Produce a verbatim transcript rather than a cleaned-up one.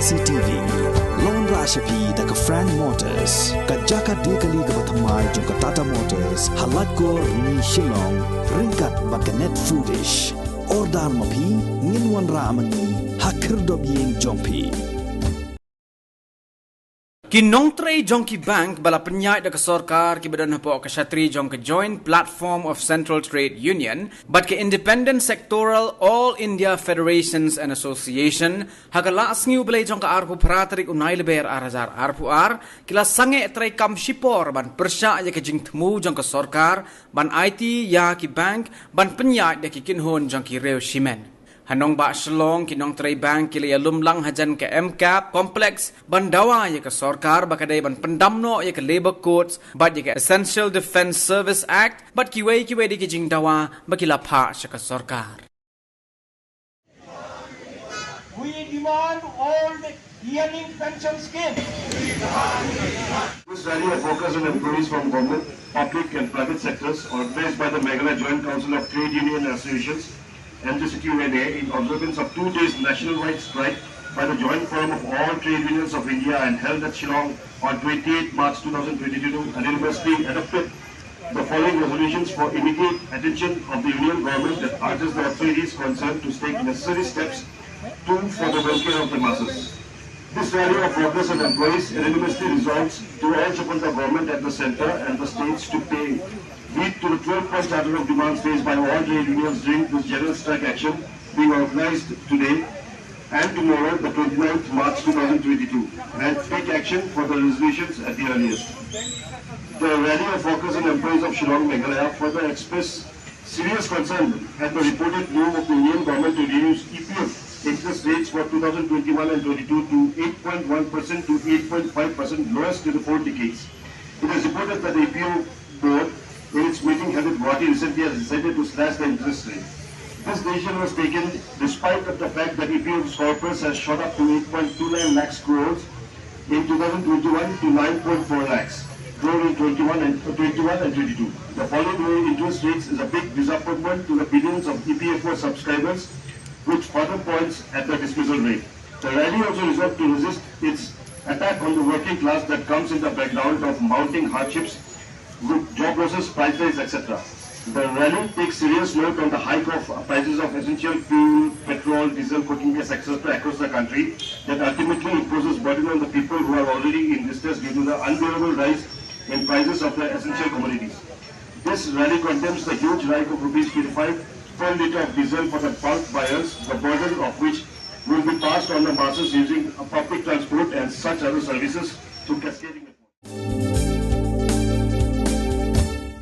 C T V. Lawan rashapi da ka Frank Motors, ka jaka dei kali kaba thymmai jong ka Tata Motors, ha Laitkor ni Shillong, ryngkat bad ka Net Foodish. Order ma phi, ngin wanrah ma ngi ha khyrdop ïing jong phi. Ki nongtrei jong ki bank ba la pynïaid da ka sorkar kiba don hapoh ka shatri jong ka Joint Platform of Central Trade Union bad ka Independent Sectoral All India Federations and Association, ha ka Lahsngi U Blei jong ka arphew phra tarik u Nailaber ar hajar arphew ar, ki la sangeh treikam shipor ban pyrshah ïa ka jingthmu jong ka sorkar ban aiti ïa ki bank ban pynïaid ïa ki kynhun jong ki riew shimet. Ha nongbah Shillong, ki nongtrei bank ki la ïalum lang hajan ka M CAP Complex ban dawa ïa ka sorkar ba ka dei ban pyndam noh ïa ka Labour Codes bad ïa ka Essential Defence Service Act bad kiwei kiwei de ki jingdawa ba ki la phah sha ka sorkar. We demand all the E M E pension scheme. This rally of workers and employees from government, public and private sectors, organized by the Meghalaya Joint Council of Trade Union Associations, M J C T U N A, in observance of two days nationwide strike by the Joint Forum of All Trade Unions of India and held at Shillong on twenty-eighth March two thousand twenty-two, unanimously adopted the following resolutions for immediate attention of the Union Government that urges the authorities concerned to take necessary steps to for the welfare of the masses. This rally of workers and employees unanimously resolves to urge upon the government at the centre and the states to pay heed to the twelve-point charter of demands raised by all trade unions during this general strike action being organised today and tomorrow, the twenty-ninth March two thousand twenty-two, and take action for the resolutions at the earliest. The rally of workers and employees of Shillong, Meghalaya further express serious concern at the reported move of the Union Government to reduce E P F interest rates for two thousand twenty-one and twenty-two to eight point one percent to eight point five percent, lowest in the four decades. It is reported that the E P F board, in its meeting held at Guwahati recently, has decided to slash the interest rate. This decision was taken despite of the fact that E P F's corpus has shot up to eight point two nine lakhs crores in two thousand twenty-one to nine point four lakhs crore in twenty-one and, uh, twenty-one and twenty-two. The falling interest rates is a big disappointment to the billions of E P F O subscribers, which further points at the dismissal rate. The rally also resolved to resist its attack on the working class that comes in the background of mounting hardships with job losses, price rise, et cetera. The rally takes serious note on the hike of prices of essential fuel, petrol, diesel, cooking gas, et cetera across the country that ultimately imposes burden on the people who are already in distress due to the unbearable rise in prices of the essential commodities. This rally condemns the huge hike of rupees twenty-five per litre of diesel for the bulk buyers, the burden of which will be passed on the masses using public transport and such other services through cascading.